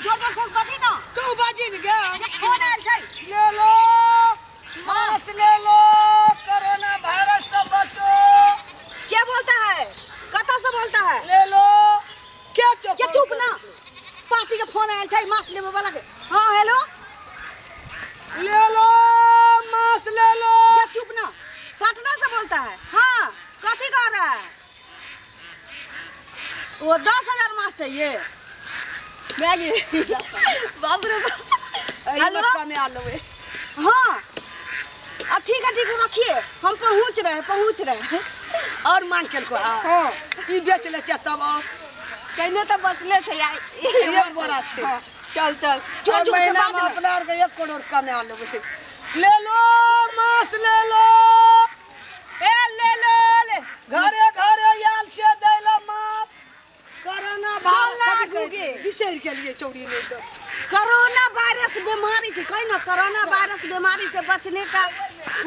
जोर जोर से बाजी ना। तू बाजी ने गे। फोन आयल छै। ले लो मास्क ले लो, कोरोना वायरस से बचो। क्या बोलता है? कता से बोलता है? ले लो। क्या चुप? क्या चुप ना? पार्टी के फोन आयल छै मास्क लेबे वाला के। हां हेलो। ले लो मास्क ले लो। क्या चुप ना? पटना से बोलता है। हाँ कथी कर रहा है? वो 10,000 मास्क चाहिए। मैगी बाप रे बाप। हेलो हाँ अब ठीक है रखिए, हम पहुँच रहे हैं, और मान के को हाँ ई बेच ले छै तब और कहने तो बचले छै यार, एक बोरा छै। हाँ, चल चल जोर जोर से बाज अपना आर के 1 करोड़ कमा लेबै। ले लो मास्क ले लो, ए ले लो ले, घरे घरे आयल छै दैला मास्क। कोरोना वायरस बिसरि गेलियै चौरी नहीं तो। कोरोना वायरस बीमारी छै कहि ना, कोरोना वायरस बीमारी से बचने का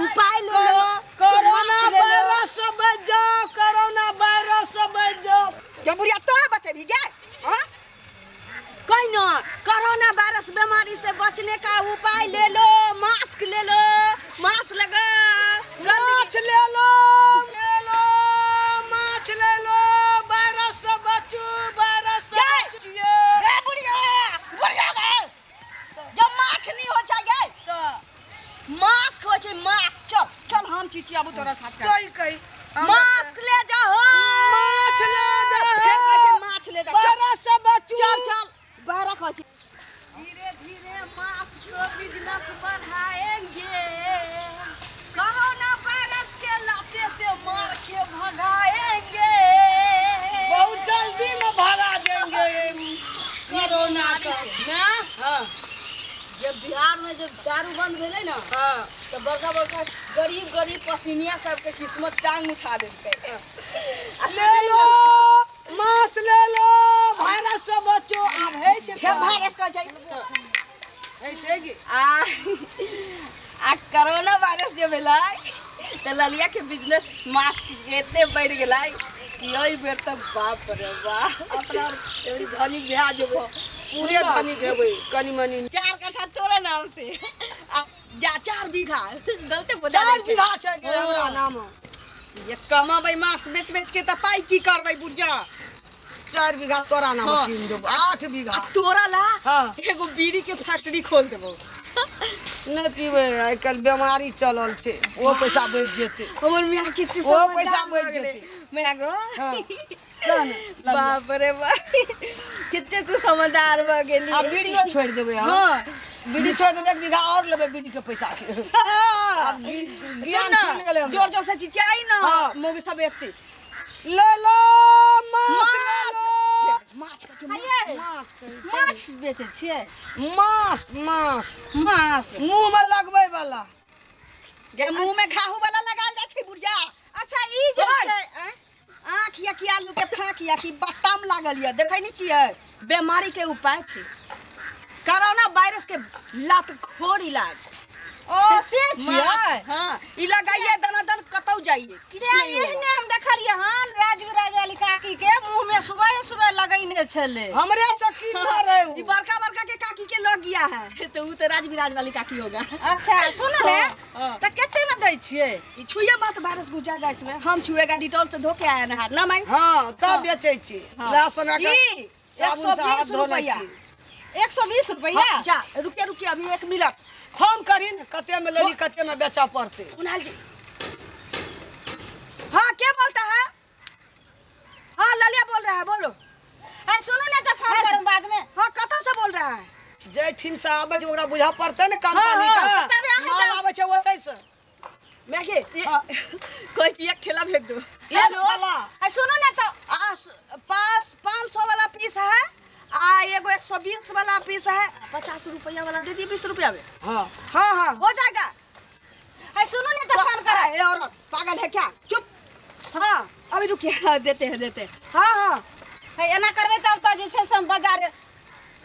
उपाय लो लो। कोरोना वायरस से बच जाओ, कोरोना वायरस से बच जाओ। क्या बुढ़िया तो है बचे भी गए? हां कहि ना, कोरोना वायरस बीमारी से बचने का उपाय ले लो, मास्क ले लो, मास्क लगा, मास्क ले लो, ले लो मास्क ले लो, वायरस से बचू, वायरस से बचिए। ए बुढ़िया बुढ़िया गए जब मास्क नहीं हो जाए तो मास्क हो जाए मास्क। चल चल हम चिचियाबू तोरा साथ। कई कई मास्क ले जाओ, मास्क ले जा, फिर कहै छै मास्क ले जा, वायरस से बचू। चल चल वायरस हो जाए। धीरे धीरे मास्क को बिजनेस बढ़ाएंगे, कोरोना वायरस के लाते से मार के भगाएंगे। बहुत जल्दी में भगा देंगे कोरोना का ना। हाँ जब बिहार में जब दारू बंद भेलै ना, हाँ तो बड़का बड़का गरीब गरीब पसीनिया सबके किस्मत टांग उठा देलकै। ले लो मास्क ले लो, वायरस से बचो। आब है छै फेर वायरस कहै छै है छै की आ कोरोना वायरस जे भेलै तऽ ललिया के बिजनेस मास्क एते बढ़ि गेलै कि एहि बेर तऽ बाप रे बाप अपना धनिक भए जेबै, पूरे धनिक हेबै। कनी मनी 4 कट्ठा तोरे नाम से, आ जा 4 बीघा गलते बोला 4 बीघा छै गे हमरा नाम। ये कमाबै मास्क बेच बेच के तऽ पाइ की करबै बुढ़िया? 4 बीघा तोरा नाम कीन देबो, 8 बीघा तोरा ला। हाँ एगो बीड़ी के फैक्ट्री खोल देबो। नहीं पीबै, आइ काल्हि बीमारी चलल छै, ओ पैसा बचि जेतै। हमर मियाँ कितने ओ पैसा बचि जेतै। मियाँ गो हाँ बाप रे बाप कितने तू समझदार भ गेली। आ बीड़ियो छोड़ि देबै। हाँ बीड़ी छोड़ि देबै, 1 बीघा और लेबै बीड़ी के पैसा के। हाँ ज्ञान खुलि गेलै। जोर जोर से चिचियाई ना मोगी सब एते। ले लो मास्क ले लो, मास्क माछ बेचै छियै? मास्क मास्क मास्क मुँह में लगबै वाला, मुँह में खाहू वाला लगाल जाइ छै बुढ़िया। अच्छा ई जे छै आँख या कि आलू के फाँक या कि बट्टाम लागल या देखै नहीं छियै? बीमारी के उपाय छै कोरोना वायरस के लातखोर इलाज। ओ से छियै? हाँ ई लगाइए दनादन कतौ जाइए किछु नहीं होगा। एहने हम देखलियै हन राजविराज वाली काकी के मुँह में सुबह सुबह लगैने छलै। हमरे से की ना रहे ई बड़का बड़का के काकी के लग गया है तो ऊ तो राजविराज वाली काकी होगा। अच्छा सुनू ने, त कते में दै छियै? ई छुइए मत, वायरस घुस जाएगा इसमें। हम छुएगा डिटॉल से धो के आया ना हाथ ना माई। हाँ तब बेचै छी लहसुन के साबुन से हाथ 120 धोने रुपया। छी। 120 रुपया? जा रुकिए रुकिए अभी 1 मिनट फोन करी न, कते में लेली कते में बेचा पड़ते। कुणाल जी हाँ क्या बोलता है? हाँ ललिया बोल रहा है, बोलो। अरे सुनू ने तो फोन करूं बाद में। हाँ कतौ से बोल रहा है? जै ठिन से आबै छै ओकरा बुझा पड़तै ने कंपनी का माल आबै छै ओतै से। मैं के कोई एक ठेला भेज दो। हेलो अरे सुनू ने तो 500 वाला पीस है आ एगो 120 वाला पीस है, 50 रुपया वाला दे दिए 20 रुपया में। हाँ हाँ हाँ हो जाएगा। अरे सुनू ने तो फोन कर। ए औरत पागल है क्या? चुप। हाँ अभी रुकिए देते हैं देते हैं। हाँ हाँ एना करबै तब तो जे छै से हम बाजार।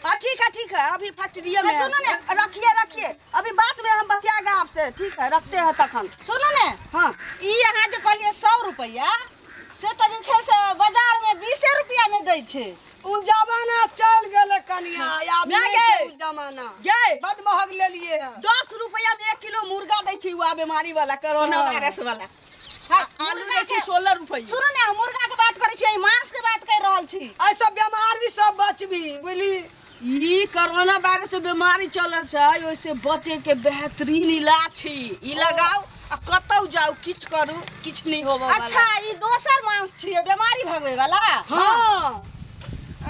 हाँ ठीक है अभी फैक्ट्री में। सुनू ने रखिए रखिए अभी बाद में हम बतियागा आपसे। ठीक है रखते हैं तखन। सुनू ने हाँ ई अहाँ जे कहलियै 100 रुपया से तो जे छै से बाजार में 20 रुपया में दै छै। उ जमाना चल गेलै कनिया आब नहीं छै उ जमाना ये बड महग लेलिए 10 रुपया में 1 किलो मुर्गा दै छै उ बीमारी वाला कोरोना वायरस वाला आलू दै छै 16 रुपया। सुनू ने हम मुर्गा के बात करै छी मांस के बात कर रहल छी। ऐ सब बीमारी सब बचबी बुझली। ई कोरोना वायरस बीमारी चलल छै ओइसे बचे के बेहतरीन इलाज छै ई लगाओ आ कतौ जाओ किछ करू किछ नहीं होबो। अच्छा ई दोसर मांस छियै बीमारी भगवे वाला। हां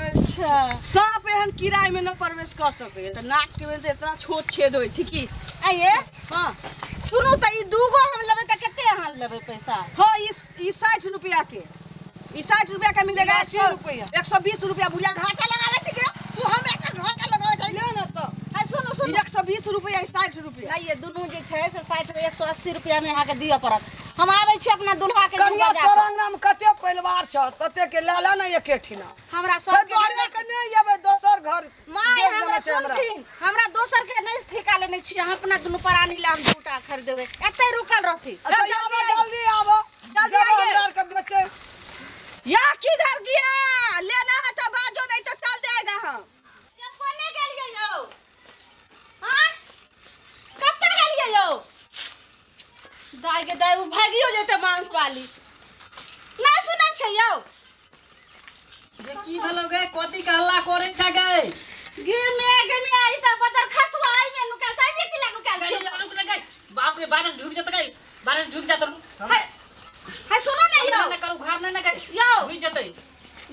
अच्छा सांप एहन कीड़ा में न प्रवेश कर सके त नाक के में इतना छोट छेद होय छै की। आइए हां सुनू त ई दूगो हम लेबै त कते अहाँ लेबै पैसा? हां ई 60 रुपया के ई 60 रुपया के मिलेगा 120 रुपया। बुढ़िया घाटा लगावे छै कि तू हम एक घाटा लगावे छै ले न त। हां सुनू सुनू 120 रुपया 60 रुपया नहीं ये दुनू जे छै से 60 180 रुपया में अहाँ के दिअ पड़त। हम आबै छी अपना दुल्हा के कनिया तोरा अंगना में कते परिवार छ तते के ले ला ना एके ठिना। हमरा सब के तोरे के नहीं आबै दोसर घर माय हमरा सुनथिन हमरा दोसर के नहीं ठिका लेने छी हम अपना दुनू प्राणी ला हम दूटा खरीदेबै एतै रुकल रहथि। जल्दी जल्दी आबो जल्दी आइए हमरा के बेचे या किधर गया लेना है तो बाजो नहीं तो चल जाएगा। हम कोने गेलियै यौ? हां कब तक गेलियै यौ? दाई के दाई उ भागियो जेते मांस वाली ना सुनै छै यौ। जे की भेलो गे कथी के हल्ला करे छै गे? गे में आई त बदर खसुआ आई में नुकाल छै में किला नुकाल छै। रुक ना गे बाप रे वायरस ढुक जत गे वायरस ढुक जात। हाय सुनो ने यौ ना करू घर नै ना गे यौ घुस जतै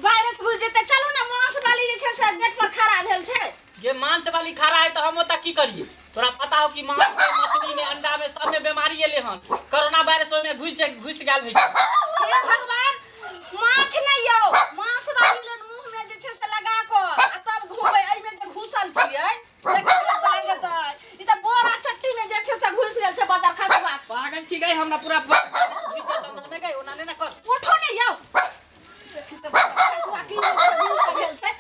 वायरस घुस जतै। चलू ना मांस वाली जे छै से गेट पर खड़ा भेल छै। जे मांस वाली खड़ा है त हम ओता की करिए? तोरा पता हो कि मांस में मछली में अंडा में सब में बीमारी एले हन कोरोना वायरस ओय में घुस गेल है। हे भगवान माछ नहीं यौ मांस वाली लोन मुंह में जे छै से लगा क आ तब घुमबै एई में जे घुसल छियै ई त बोरा चट्टी में जे छै से घुस गेल छै बदर खसुआ। पागल छी गई हमरा पूरा घुस जात अंदर में गई ओना ने ना कर उठो ने यौ देखि त बदर खसुआ की घुस गेल छै।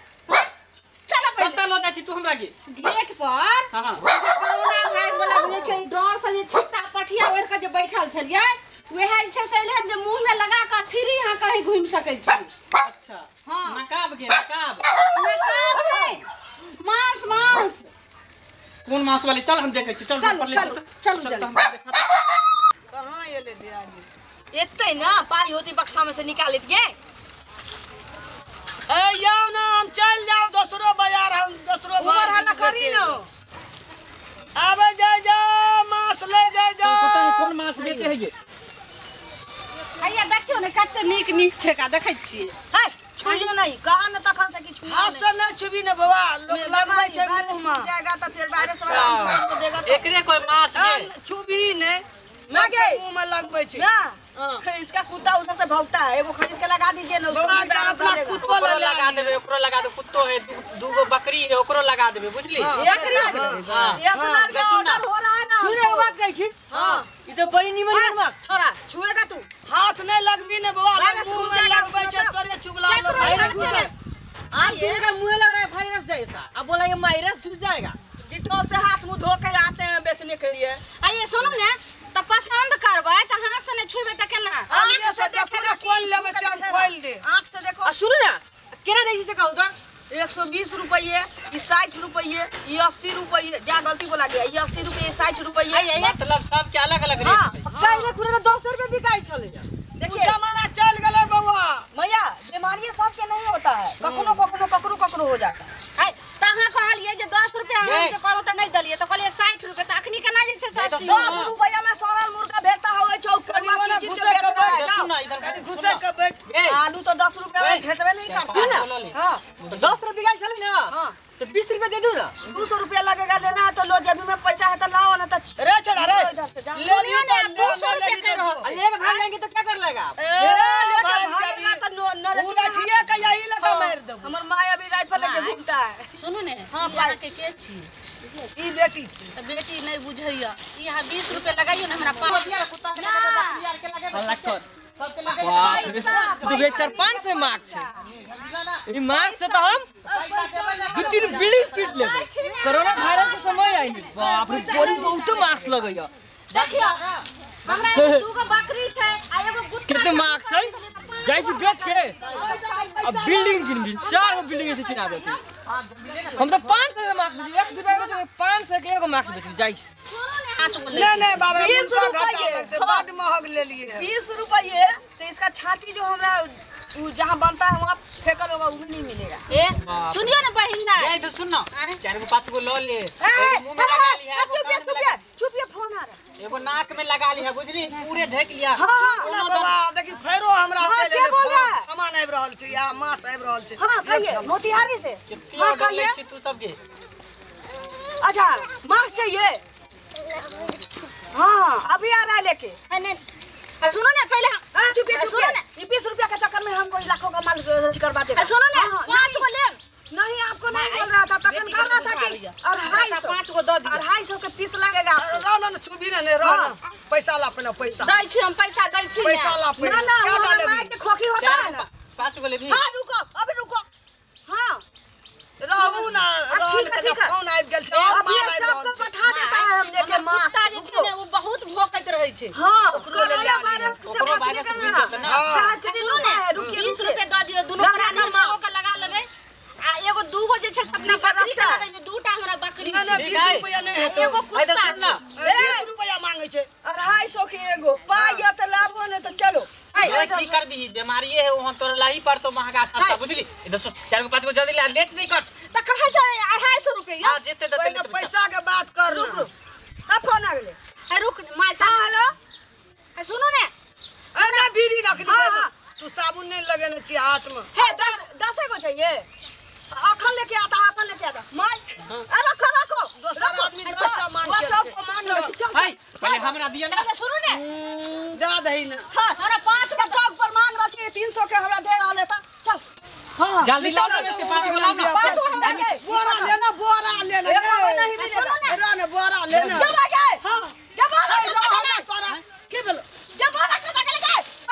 चलो पहिले कत लो जाइ छी तू हमरा के गेट पर। हां कोरोना वायरस वाला जे छै डर से जे छित्ता पठिया ओढ़ के जे बैठल छलियै वएह जे छै से एलै जे मुंह में लगा के फ्री अहाँ कहीं घुमि सकै छी। अच्छा हां नकाब गे नकाब नकाब नहीं मांस मांस कोन मांस वाली? चल हम देखै छी चल चल चल चल कहां एलै दियानी एतै ना पारी होती बक्सा में से निकाल गे। ए जाओ ना हम चल जाओ दोसरो बाजार हम दोसरो उमर हल्ला करी ना आबे जाय जा मांस ले जाय जा। पता नहीं कोन मांस बेचे है ये। हैया देखियो ने कते नीक नीक छै का देखै छियै। है छुइयो नहीं कहा न तखन से कि छुइयो हाथ से न छुबी ने बाबा लोग लगबै छै मुंह में जाएगा त फिर वायरस वाला देगा। एकरे कोई मांस गे छुबी ने ना गे मुंह में लगबै छै ना। इसका कुत्ता उधर से भौंकता है एगो खरीद के लगा दीजिए ना उसको अपना कुत्तो लगा देबे ओकरो लगा दे कुत्तो है दूगो बकरी है ओकरो लगा देबे बुझली। एकरी इतना के ऑर्डर हो रहा है ना। सुन एगो बात कहै छी। हां ई त बड़ी निमन बात छोरा छुएगा तू हाथ नहीं लगबी ने बाबा मुंह में लगबै छै तोरे चुगला आप दोनों का मुंह लग रहा है वायरस जैसा अब बोला ये वायरस घुस जाएगा। डिटॉल से हाथ मुंह धो के आते हैं बेचने के लिए। आइए सुनू ने त पसंद करबै त हाथ से नै छुबै त केना? आंख से देखो ना कोन लेबै से हम खोल दे आंख से देखो। आ सुनू ना केना दै छी से कहू त? 120 रुपये ई 60 रुपये ई 80 रुपये जा गलती बोला गया ई 80 रुपये 60 रुपये मतलब सब के अलग अलग रेट है। काइले कुरा त 10 रुपये बिकाइ छलै। देखिए जमाना चल गेलै बउआ मैया बीमारी सबके नहीं होता है कखनो कखनो ककरो ककरो हो जाता है। त अहाँ कहलियै जे 10 रुपया हम के करू त नहीं देलियै त कहलियै 60 रुपया त अखनी केना जे छै 80 10 रुपया में सड़ल मुर्गा भेटता होय छै घुसे के बैठ आलू तो 10 रुपया में भेटबे नहीं करता ना। हां 10 रुपया बिकाइ छलै ना। हां तो 20 रुपया दे दू ना। 200 रुपया लगेगा लेना है तो लो जेबी में पैसा है तो लाओ ना तो रे चढ़ा रे सुनियो ना 200 रुपया के रहल छै लेके भाग जाएंगे तो क्या कर लेगा आप? ए लेके भागेगा तो न उ लाठिए के यही लगा मार देब। हमर माय अभी राइफल लेके घूमता है। सुनू ने हां अहाँ के के छी? ई बेटी छी त बेटी नहीं बुझैया ई अहाँ 20 रुपया लगाइयो ने हमरा पाँच कुत्ता के लगे बकरी के लगे हल्ला कर सब के लगे बाप रे 4 5 से मार्क्स छै ई मार्क्स से तो हम 2-3 बिल्डिंग पीट लेबै। कोरोना वायरस के समय आई बाप रे बड़ी बहुत मार्क्स लगैया। देखियो हमरा दूगो बकरी छै आ एगो कुत्ता कते मार्क्स है जाइ छी बेच के अब बिल्डिंग किनबी 4 गो बिल्डिंग से किना देती हम तो 500 के मास्क बेची 1 रुपया में 500 के एगो मास्क बेची जाइ छी। नहीं नहीं बाबा 20 रुपये बड महग ले लिए 20 रुपये तो इसका छाती जो हमरा जहाँ बनता है वहाँ फेंकल होगा वो भी नहीं मिलेगा। ए सुनियो ना बहिन ना ए तो सुन ना 4 गो 5 गो ल ले मुंह में लगा लिया चुप चुप चुप ये फोन आ रहा एगो नाक में लगा लिया बुझली पूरे ढक लिया। हां बाबा देखी फेरो हमरा के बोल रहा है सामान आबि रहल छै या मांस आबि रहल छै। हां कहिए मोतिहारी से। हां कहिए छी तू सब के। अच्छा मांस चाहिए। हां अभी आ रहा है लेके। नहीं सुनो ना पहले हां चुप चुप ये 20 रुपया के चक्कर में हमको लाखों का माल करवा देगा। सुनो ना 5 गो ले। नहीं आपको नहीं बोल रहा था तखन कर रहा था कि 250 5 गो दे दिया 250 के पीस लगेगा। रह ना चुबी ना रह ना पैसा ला पहले पैसा दै छी हम पैसा दै छी पैसा ला ना ना हमरा माय के खोखी होता है ना 5 गो लेबी। हां रुको अभी रुको। हां रहू ना ठीक है ठीक है फोन आबि गेल छै और माल आबि रहल छै पठा देता है हमने के मां कुत्ता जे छै ने वो बहुत भोकैत रहै छै। हां कोरोना वायरस से बचने का ना सुनू ने रुकिए 20 रुपया दऽ दियौ दुनू प्राणी माओ के लगा लेबै आ एगो दूगो जे छै अपना बकरी के लगेबै दूटा हमरा बकरी ना 20 रुपया नहीं हेतौ एगो कुत्ता ना 20 रुपया मांगे छै 250 के एगो पाई त लाभो ने तो चलो। की करबी बीमारी है वहां तोरा लाही पर तो महंगा सस्ता बुझली। इधर सुन 4 गो 5 गो जल्दी ले लेट नहीं कर त कहै छै 250 रुपया। हां जेते देते पैसा के बात कर रुक रुक आ फोन आ गेलै। रुक my ता हेलो सुनू ने अरे बीड़ी रख ली तू साबुन नहीं लगेने छी हाथ में। हे 10 गो चाहिए अखन लेके आता है अखन लेके आता my अरे रखो रखो दोसर आदमी 10 टा मांग के मांग ले भाई पहले हमरा दिया ना। सुनू ने जा दही ना। हां हमरा 5 का चौक पर मांग रहा छी 300 के हमरा दे रहल है त चल। हां जल्दी लाओ ना से 5 गो लाओ ना 5 गो हमरा के बोरा लेना बोरा लेना नहीं मिलेगा रा ना बोरा लेना जब आ गए। हां जब आ रहा तोरा के भेल जब आ रहा कता गेल गए और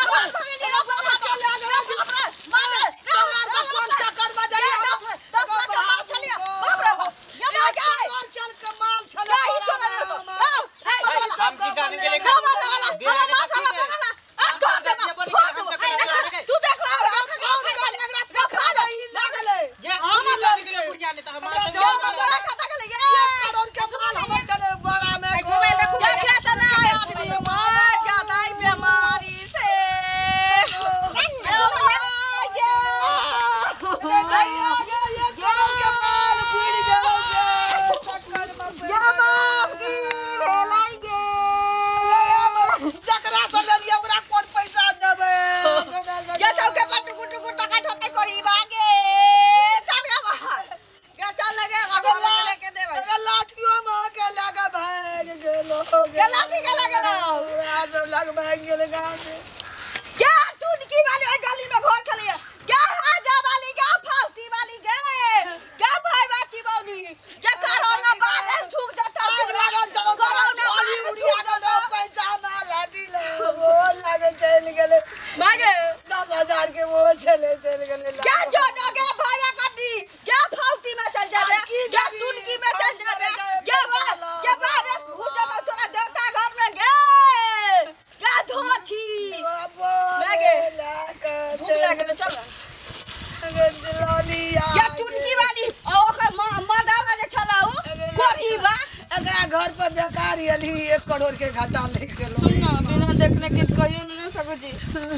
घर पर बेकार अली 1 करोड़ के घाटा ले गेलो। सुन ना बिना देखने किछु कहियो नहि सकै छी।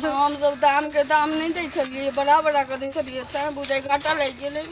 हम सब दाम के दाम नहि दै छलियै बड़ा बड़ा कऽ दै छलियै तैं बुझाइ घाटा लागि गेलै।